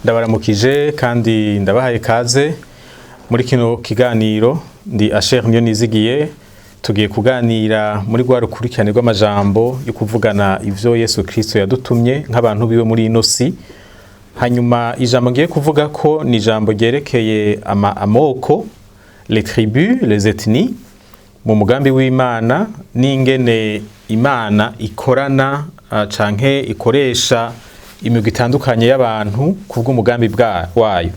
Ndabaramukije kandi ndabahaye kaze muri kino kiganiro. Ndi Asher Niyonizigiye. Tugiye kuganira muri rwa rukurikirane rw'amajambo yo kuvugana ivyo Yesu Kristo yadutumye nk'abantu biwe muri ino si. Hanyuma ijambo ngiye kuvuga ko ni ijambo ryerekeye amoko, les tribus, les ethnies, mu mugambi w'Imana n'ingene Imana ikorana canke ikoresha imigwi itandukanye y'abantu kubw'umugambi wayo.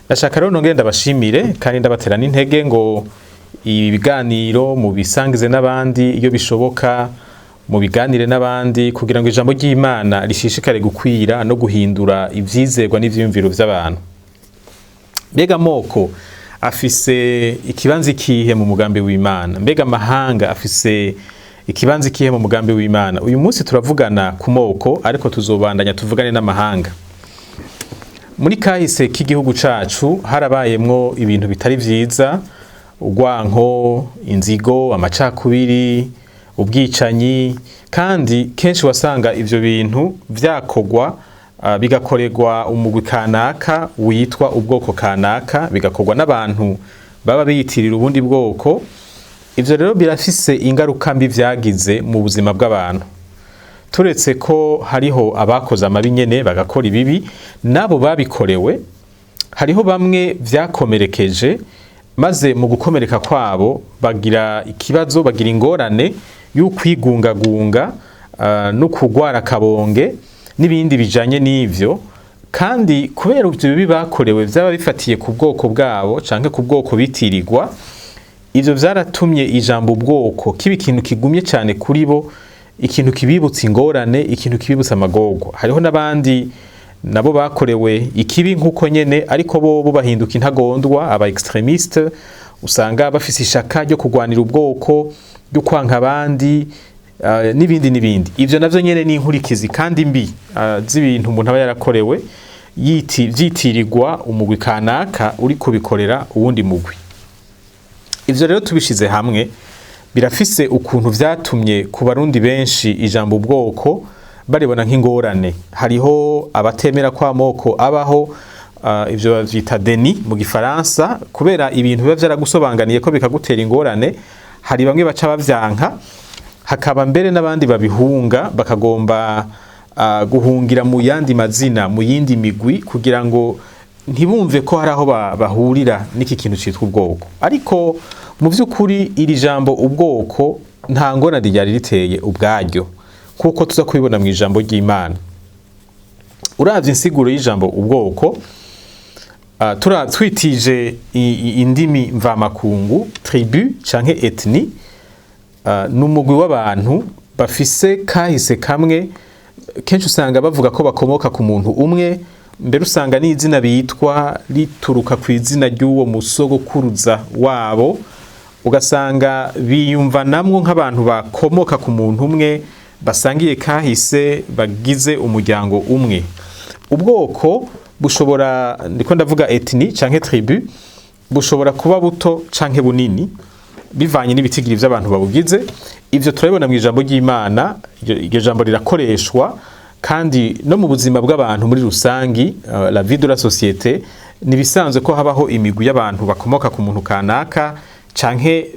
Ndashaka rero nongere ndabashimire kandi ndabatera n'intege ngo ibi biganiro mubisangize n'abandi iyo bishoboka, mubiganire n'abandi kugira ngo ijambo ry'Imana rishishikare gukwira no guhindura ivyizerwa n'ivyiyumviro vy'abantu. Mbega amoko afise ikibanza ikihe mu mugambi w'Imana? Mbega amahanga afise ikibanza ikihe mu mugambi w'Imana? Uyu munsi turavugana ku moko, ariko tuzobandanya tuvugane n'amahanga. Muri kahise k'igihugu cacu harabayemwo ibintu bitari vyiza: urwanko, inzigo, amacakubiri, ubwicanyi. Kandi kenshi wasanga ivyo bintu vyakorwa, bigakorerwa umugwi kanaka witwa ubwoko kanaka, bigakorwa n'abantu baba biyitirira ubundi bwoko. Ivyo rero birafise ingaruka mbi vyagize mu buzima bw'abantu. Turetse ko hariho abakoze amabi nyene bagakora ibibi, nabo babikorewe, hariho bamwe vyakomerekeje, maze mu gukomereka kwabo bagira ikibazo, bagira ingorane y'ukwigungagunga no kugwara akabonge n'ibindi bijanye n'ivyo. Kandi kubera ivyo bibi bakorewe vyaba bifatiye ku bwoko bwabo canke ku bwoko bitirirwa, ivyo vyaratumye ijambo ubwoko kiba ikintu kigumye cane kuri bo, ikintu kibibutsa ingorane, ikintu kibibutsa amagorwa. Hariho n'abandi nabo bakorewe ikibi nk'uko nyene, ariko bo bahinduka intagondwa, aba extrémistes, usanga bafise ishaka ryo kugwanira ubwoko, ryo kwanka abandi, n'ibindi n'ibindi. Ivyo navyo nyene ni inkurikizi kandi mbi z'ibintu umuntu aba yarakorewe vyitirirwa umugwi kanaka uri kubikorera uwundi mugwi. Ivyo rero tubishize hamwe birafise ukuntu vyatumye ku Barundi benshi ijambo ubwoko baribona nk'ingorane. Hariho abatemera ko amoko abaho, ivyo bavyita déni mu Gifaransa, kubera ibintu biba vyaragusobanganiye ko bikagutera ingorane. Hari bamwe baca bavyanka, hakaba mbere n'abandi babihunga, bakagomba guhungira mu yandi mazina, mu yindi migwi, kugira ngo ntibumve ko hari aho bahurira n'iki kintu citwa ubwoko. Ariko mu vy'ukuri iri jambo ubwoko nta ngorane ryari riteye ubwaryo, kuko tuza kubibona mu ijambo ry'Imana. Uravye insiguro y'ijambo ubwoko, twitije indimi mvamakungu, tribu canke ethnie ni umugwi w'abantu bafise kahise kamwe. Kenshi usanga bavuga ko bakomoka ku muntu umwe, mbere usanga n'izina bitwa rituruka ku izina ry'uwo musogokuruza wabo. Ugasanga biyumvanamwo nk'abantu bakomoka ku muntu umwe, basangiye kahise, bagize umuryango umwe. Ubwoko bushobora, ndiko ndavuga ethnie canke tribu, bushobora kuba buto canke bunini bivanye n'ibitigiri vy'abantu babugize. Ivyo turabibona mu ijambo ry'Imana. Iryo jambo rirakoreshwa kandi no mu buzima bw'abantu muri rusangi, la vie de la société. Nibisanzwe ko habaho imigwi y'abantu bakomoka ku muntu kanaka canke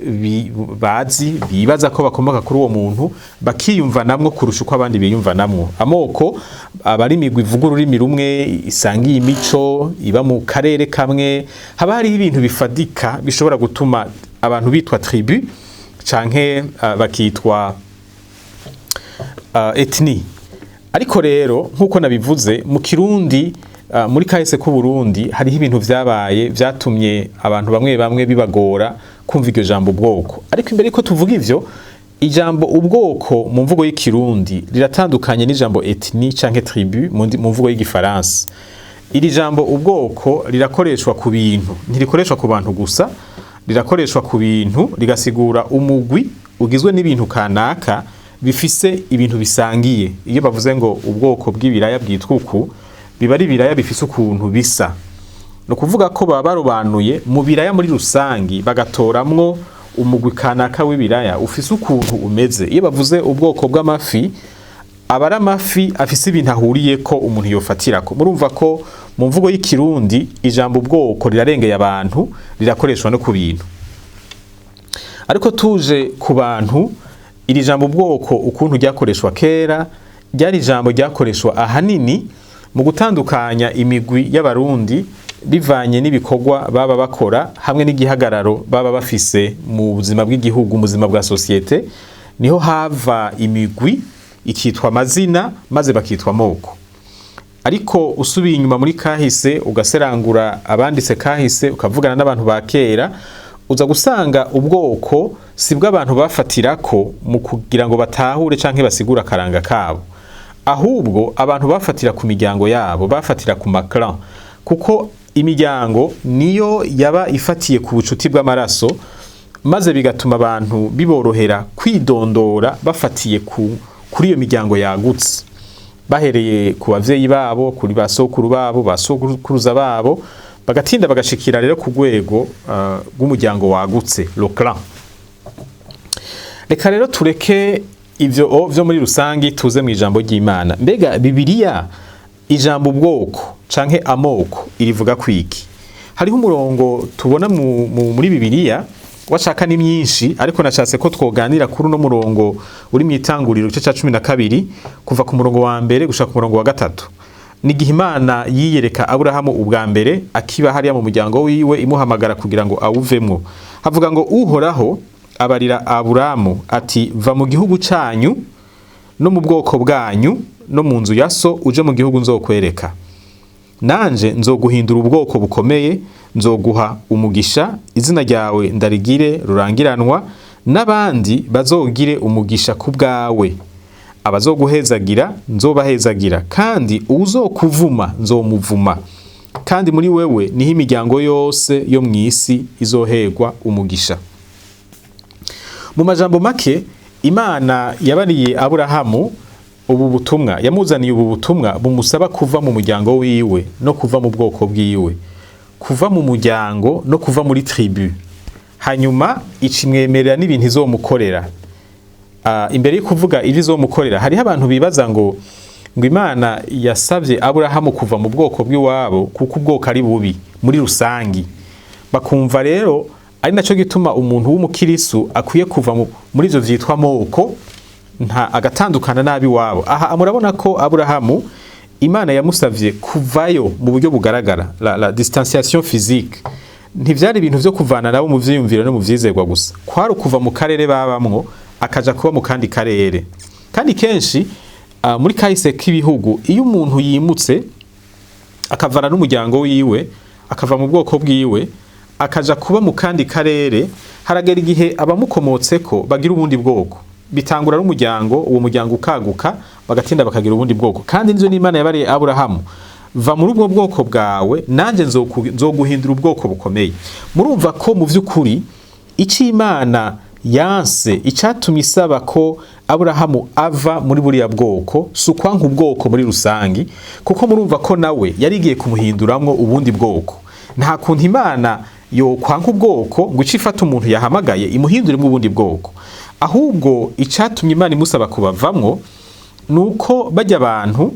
bazi bibaza ko bakomoka kuri uwo muntu, bakiyumvanamwo kurusha uko abandi biyumvanamwo. Amoko aba ari imigwi ivuga ururimi rumwe, isangiye imico, iba mu karere kamwe. Haba hariho ibintu bifadika bishobora gutuma abantu bitwa tribu canke bakitwa ethnie. Ariko rero nk'uko nabivuze, mu Kirundi, muri kahise k'Uburundi, hariho ibintu vyabaye vyatumye abantu bamwe bamwe bibagora kumva iryo jambo ubwoko. Ariko imbere yuko tuvuga ivyo, ijambo ubwoko mu mvugo y'Ikirundi riratandukanye n'ijambo ethnie canke tribu mu mvugo y'Igifaransa. Iri jambo ubwoko rirakoreshwa ku bintu, ntirikoreshwa ku bantu gusa. Rirakoreshwa ku bintu, rigasigura umugwi ugizwe n'ibintu kanaka bifise ibintu bisangiye. Iyo bavuze ngo ubwoko bw'ibiraya bwitwa uku, biba ari ibiraya bifise ukuntu bisa. Ni ukuvuga ko baba barobanuye mu biraya muri rusangi, bagatoramwo umugwi kanaka w'ibiraya ufise ukuntu umeze. Iyo bavuze ubwoko bw'amafi, aba ari amafi afise ibintu ahuriyeko umuntu yofatirako. Murumva ko Mu mvugo y'ikirundi, ijambo ubwoko rirarengeye abantu, rirakoreshwa no ku bintu. Ariko tuje ku bantu, iri jambo ubwoko ukuntu ryakoreshwa kera, ryari ijambo ryakoreshwa ahanini mu gutandukanya imigwi y'abarundi bivanye n'ibikorwa baba bakora hamwe n'igihagararo baba bafise mu buzima bw'igihugu, mu buzima bwa sosiyete. Niho hava imigwi ikitwa amazina, maze bakitwa amoko. Ariko usubiye inyuma muri kahise, ugaserangura abanditse kahise, ukavugana n'abantu ba kera, uza gusanga ubwoko si bw'abantu bafatirako mu kugira ngo batahure canke basigure akaranga kabo. Ahubwo abantu bafatira ku miryango yabo, bafatira ku ma clan, kuko imiryango niyo yaba ifatiye ku bucuti bw'amaraso, maze bigatuma abantu biborohera kwidondora bafatiye kuri iyo miryango yagutse, bahereye ku bavyeyi babo, kuri ba sokuru babo, ba sokuruza babo, bagatinda bagashikira rero ku rwego rw'umuryango wagutse, le clan. Reka rero tureke ivyo vyo muri rusangi, tuze mu ijambo ry'Imana. Mbega Bibiliya ijambo ubwoko canke amoko irivuga kwiki? Hariho umurongo tubona muri Bibiliya, washaka ni myinshi, ariko nashatse ko twoganira kuri uno murongo uri mu Itanguriro, igice ca 12, kuva ku murongo wa mbere gushika ku murongo wa gatatu. Ni igihe Imana yiyereka Aburahamu ubwa mbere akiba hariya mu muryango wiwe, imuhamagara kugira ngo awuvemwo. Havuga ngo: "Uhoraho abarira Aburamu ati: 'Va mu gihugu canyu no mu bwoko bwanyu no mu nzu ya so, uje mu gihugu nzokwereka. Nanje nzoguhindura ubwoko bukomeye, nzoguha umugisha, izina ryawe ndarigire rurangiranwa, n'abandi bazogire umugisha ku bwawe. Abazoguhezagira nzobahezagira, kandi uwuzokuvuma nzomuvuma. Kandi muri wewe niho imiryango yose yo mw'isi izoherwa umugisha.'" Mu majambo make, Imana yabariye Aburahamu ubu butumwa, yamuzaniye ubu butumwa bumusaba kuva mu muryango wiwe no kuva mu bwoko bwiwe, kuva mu muryango no kuva muri tribu, hanyuma icimwemerera n'ibintu izomukorera. Imbere yo kuvuga ibyo izomukorera, hariho abantu bibaza ngo Imana yasabye Aburahamu kuva mu bwoko bw'iwabo kuko ubwoko ari bubi muri rusangi. Bakumva rero ari naco gituma umuntu w'umukirisu akwiye kuva muri ivyo vyitwa moko, nta agatandukana nabi wabo. Aha murabona ko Aburahamu Imana yamusavye kuvayo mu buryo bugaragara, la distanciation physique. Ntivyari ibintu vyo kuvana nabo mu vyiyumviro no mu vyizerwa gusa, kwari ukuva mu karere babamwo akaja kuba mu kandi karere. Kandi kenshi muri kahise k'ibihugu, iyo umuntu yimutse akavana n'umuryango wiwe, akava mu bwoko bwiwe, akaja kuba mu kandi karere, haragera igihe abamukomotseko bagira ubundi bwoko. Bitangura n'umuryango, uwo muryango ukaguka, bagatinda bakagira ubundi bwoko. Kandi nivyo n'Imana yabariye Aburahamu: "Va muri ubwo bwoko bwawe, nanje nzoguhindura ubwoko bukomeye." Murumva ko mu vy'ukuri icyo Imana yanse, icatumye isaba ko Aburahamu ava muri buriya bwoko, si ukwanka ubwoko muri rusangi, kuko murumva ko nawe yari igiye kumuhinduramwo ubundi bwoko. Nta kuntu Imana yokwanka ubwoko ngo ice ifate umuntu yahamagaye imuhinduremo ubundi bwoko. Ahubwo icatumye Imana imusaba kubavamwo ni uko bajya abantu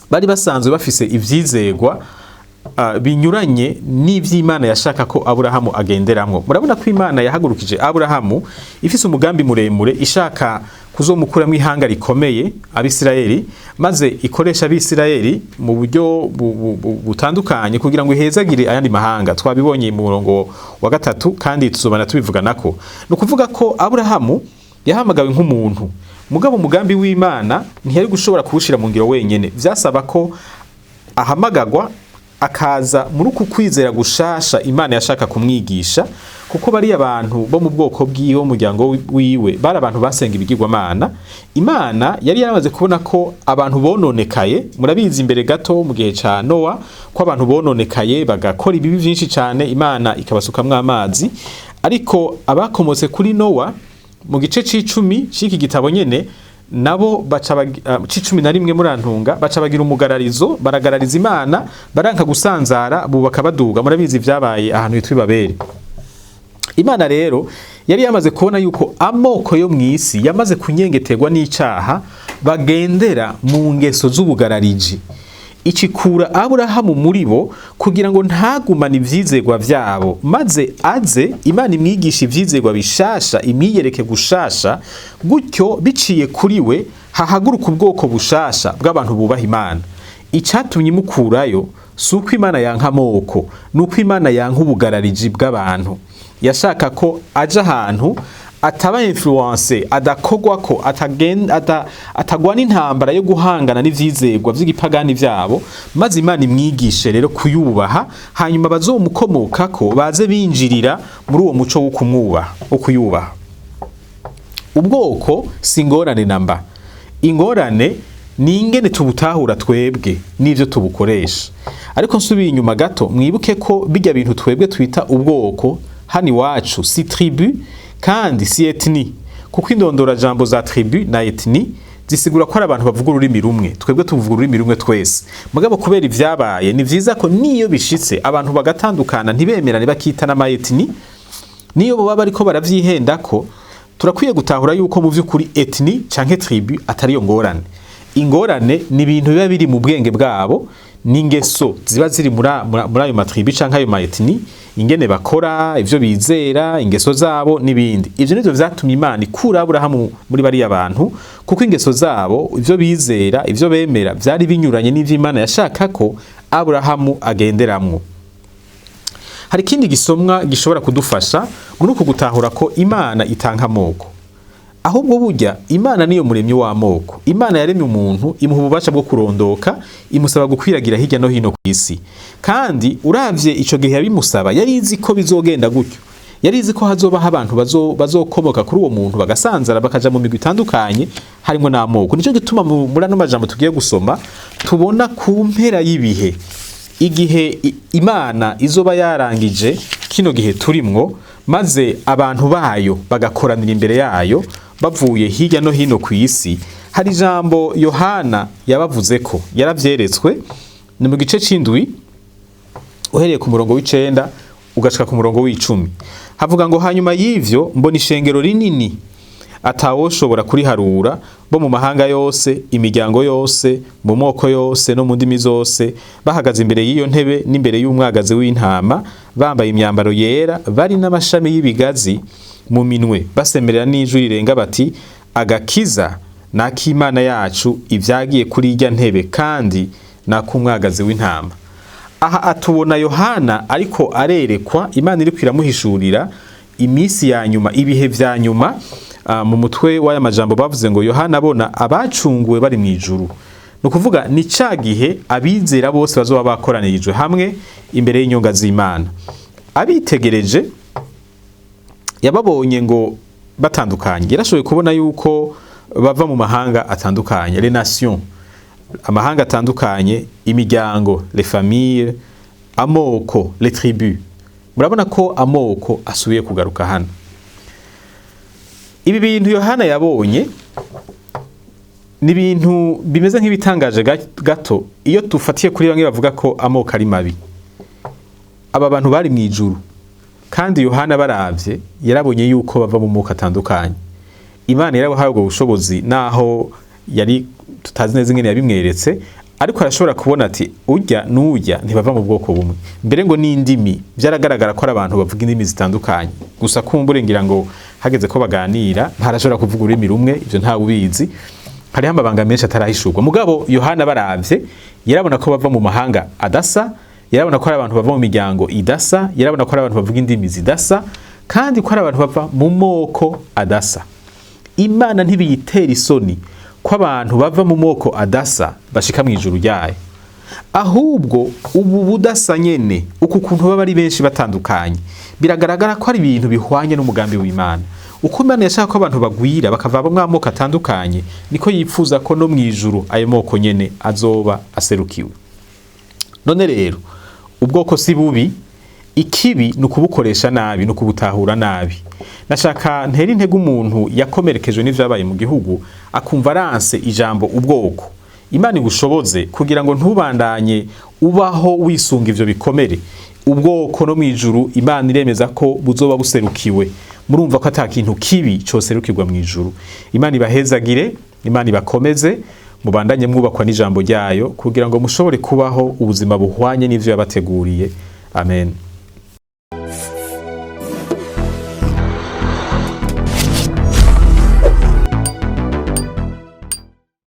bari basanzwe bafise ivyizegwa binyuranye n'ivy'Imana yashaka ko Aburahamu agenderamwo. Murabona ko Imana yahagurukije Aburahamu ifise umugambi muremure, ishaka kuzomukuramwo ihanga rikomeye, Abisirayeli, maze ikoresha Abisirayeli mu buryo butandukanye kugira ngo ihezagire ayandi mahanga. Twabibonye mu murongo wa gatatu, kandi tuzobana tubivuganako. Ni ukuvuga ko Aburahamu yahamagawe nk'umuntu, mugabo umugambi w'Imana ntiyari gushobora kuwushira mu ngiro wenyene. Vyasaba ko ahamagagwa akaza muri uku kwizera gushasha Imana yashaka kumwigisha, kuko bariya abantu bo mu bwoko bwiwe, umuryango wiwe, bari abantu basenga ibigirwamana. Imana yari yaramaze kubona ko abantu bononekaye. Murabizi imbere gato mu gihe ca Nowa ko abantu bononekaye, bagakora ibibi vyinshi cane, Imana ikabasukamwo amazi. Ariko abakomotse kuri Nowa, mu gice c'icumi c'iki gitabo nyene, nabo baca c'11, murantunga, baca bagira umugararizo, baragarariza Imana, baranka gusanzara, bubaka baduga. Murabizi vyabaye ahantu hitwa Ibaberi. Imana rero yari yamaze kubona yuko amoko yo mw'isi yamaze kunyengeterwa n'icaha, bagendera mu ngeso z'ubugarariji. Ikikura Aburahamu muri bo kugira ngo ntagumane ivyizerwa vyabo, maze aze Imana imwigisha ivyizerwa bishasha, imwiyereke gushasha, gutyo biciye kuri we hahaguruka ubwoko bushasha bw'abantu bubaha Imana. Icatumye imukurayo si uko Imana yanka amoko, ni uko Imana yanka ubugarariji bw'abantu. Yashaka ko aja ahantu ataba influence, adakogwako, atagwana intambara yo guhangana n'ivyizerwa vy'igipagani vyabo, maze Imana imwigishe rero kuyubaha, hanyuma bazomukomokako baze binjirira muri uwo muco wo kumwubaha, wo kuyubaha. Ubwoko si ingorane namba, ingorane ni ingene tubutahura twebwe n'ivyo tubukoresha. Ariko nsubiye inyuma gato, mwibuke ko bijya bintu twebwe twita ubwoko hano iwacu si tribu kandi si ethnie, kuko indondorajambo za tribu na ethnie zisigura ko ari abantu bavuga ururimi rumwe. Twebwe tuvuga ururimi rumwe twese, mugabo kubera ivyabaye, ni vyiza ko niyo bishitse abantu bagatandukana, ntibemerane, bakita n'ama ethnie, niyo boba bariko baravyihendako, turakwiye gutahura yuko mu vy'ukuri ethnie canke tribu atari yo ngorane. Ingorane ni ibintu biba biri mu bwenge bwabo n'ingeso ziba ziri muri ayo ma tribu canke ayo ma ethnie, ingene bakora, ivyo bizera, ingeso zabo n'ibindi. Ivyo nivyo vyatumye Imana ikura Aburahamu muri bariya bantu, kuko ingeso zabo, ivyo bizera, ivyo bemera vyari binyuranye n'ivyo Imana yashaka ko Aburahamu agenderamwo. Hari ikindi gisomwa gishobora kudufasha muri uku gutahura ko Imana itanka amoko. Ahubwo burya Imana niyo muremyi w'amoko. Imana yaremye umuntu, imuha ububasha bwo kurondoka, imusaba gukwiragira hirya no hino ku isi. Kandi uravye ico gihe yabimusaba, yari izi ko bizogenda gutyo, yari izi ko hazobaho abantu bazokomoka kuri uwo muntu, bagasanzara, bakaja mu migwi itandukanye harimwo n'amoko. Nico gituma muri ano majambo tugiye gusoma tubona ku mpera y'ibihe, igihe Imana izoba yarangije kino gihe turimwo, maze abantu bayo bagakoranira imbere yayo bavuye hirya no hino ku isi, hari ijambo Yohana yabavuze ko yaravyeretswe. Ni mu gice c'indwi, uhereye ku murongo w'9 ugashika ku murongo w'10. Havuga ngo: "Hanyuma y'ivyo mbona ishengero rinini atawoshobora kuriharura, bo mu mahanga yose, imiryango yose, mu moko yose no mu ndimi zose, bahagaze imbere y'iyo ntebe n'imbere y'umwagazi w'intama, bambaye imyambaro yera, bari n'amashami y'ibigazi mu minwe, basemerera n'ijwi rirenga bati: 'Agakiza n'ak'Imana yacu ivyagiye kuri irya ntebe, kandi n'ak'umwagazi w'intama.'" Aha atubona Yohana ariko arerekwa, Imana iriko iramuhishurira iminsi ya nyuma, ibihe vya nyuma. Mu mutwe w'aya majambo bavuze ngo Yohana abona abacunguwe bari mu ijuru. Ni ukuvuga ni ca gihe abizera bose bazoba bakoranirijwe hamwe imbere y'inyonga z'Imana. Abitegereje yababonye ngo batandukanye, yarashoboye kubona yuko bava mu mahanga atandukanye, les nations, amahanga atandukanye, imiryango, les familles, amoko, les tribus. Murabona ko amoko asubiye kugaruka hano. Ibi bintu Yohana yabonye ni ibintu bimeze nk'ibitangaje gato iyo dufatiye kuri bamwe bavuga ko amoko ari mabi. Aba bantu bari mu ijuru, kandi Yohana baravye yarabonye yuko bava mu moko atandukanye. Imana yarabahaye ubwo bushobozi, naho yari tutazi neza ingene yabimweretse, ariko arashobora kubona ati urya n'urya ntibava mu bwoko bumwe. Mbere ngo n'indimi, byaragaragara ko ari abantu bavuga indimi zitandukanye. Gusa kumbure ngira ngo hageze ko baganira ntarashobora kuvuga ururimi rumwe, ivyo ntawe ubizi, hariho amabanga menshi atarahishurwa. Mugabo Yohana baravye yarabona ko bava mu mahanga adasa, yarabona ko ari abantu bava mu miryango idasa, yarabona ko ari abantu bavuga indimi zidasa, kandi ko ari abantu bava mu moko adasa. Imana ntibiyitera isoni ko abantu bava mu moko adasa bashika mu ijuru ryayo. Ahubwo ubu budasa nyene, uku kuntu baba ari benshi batandukanye, biragaragara ko ari ibintu bihwanye n'umugambi w'Imana. Uko Imana yashaka ko abantu bagwira bakava mu amoko atandukanye, niko yipfuza ko no mu ijuru ayo moko nyene azoba aserukiwe. None rero ubwoko si bubi, ikibi ni ukubukoresha nabi, ni ukubutahura nabi. Nashaka ntera intege umuntu yakomerekejwe n'ivyabaye mu gihugu, akumva aranse ijambo ubwoko. Imana igushoboze kugira ngo ntubandanye ubaho wisunga ivyo bikomere. Ubwoko no mw'ijuru Imana iremeza ko buzoba buserukiwe. Murumva ko ata kintu kibi coserukirwa mw'ijuru. Imana ibahezagire, Imana ibakomeze. Mubandanye mwubakwa n'ijambo ryayo kugira ngo mushobore kubaho ubuzima buhwanye n'ivyo yabateguriye. Amen.